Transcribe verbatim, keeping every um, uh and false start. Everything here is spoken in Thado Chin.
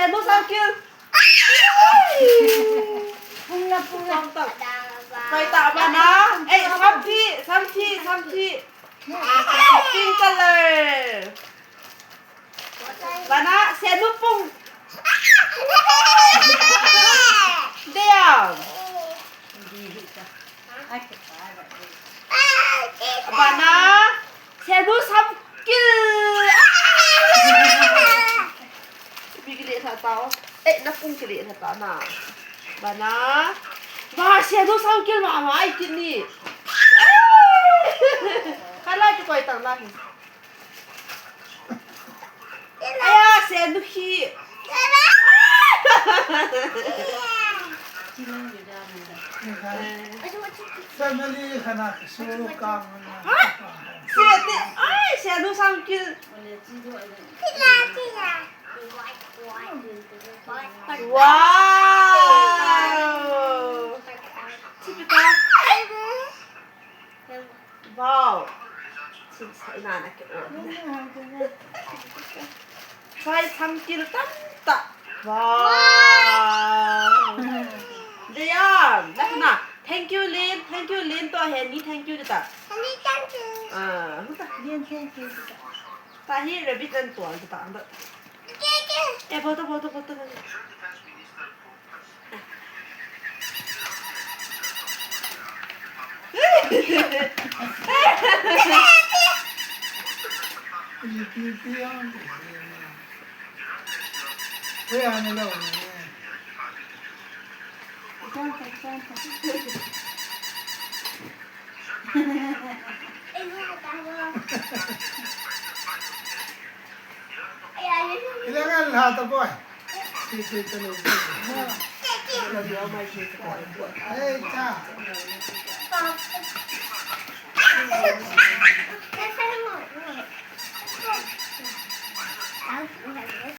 Senu samkil. Pung la, pung la. Tam, tam. Koi ta bana. Eh, samthi, samthi, samthi. Pink color. Bana, senu pung. Diam. Bana, senu samkil. Ipi kile tha tao. Eh, na pung kile tha ta na. Bana. Ba, senu samkil mama ai kit ni. Kala ki koi tang la hi. Aya, senu hi. Family khana su kam na. Senu, ai, senu samkil. Wow. Sipita. Wow. Sipita na ke. Sai samkil tamtah. Wow. Diam, dah na. Thank you, Lin. Thank you, Lin. Toh hi ni thank you ta. Ni thank you. Ah, huta. Lin thank you ta. Ta hi rabbit nan tual ta. Eh, bota, bota, bota, bota. Ilang an lha ta boy. Ti ti ta lo. Ei cha.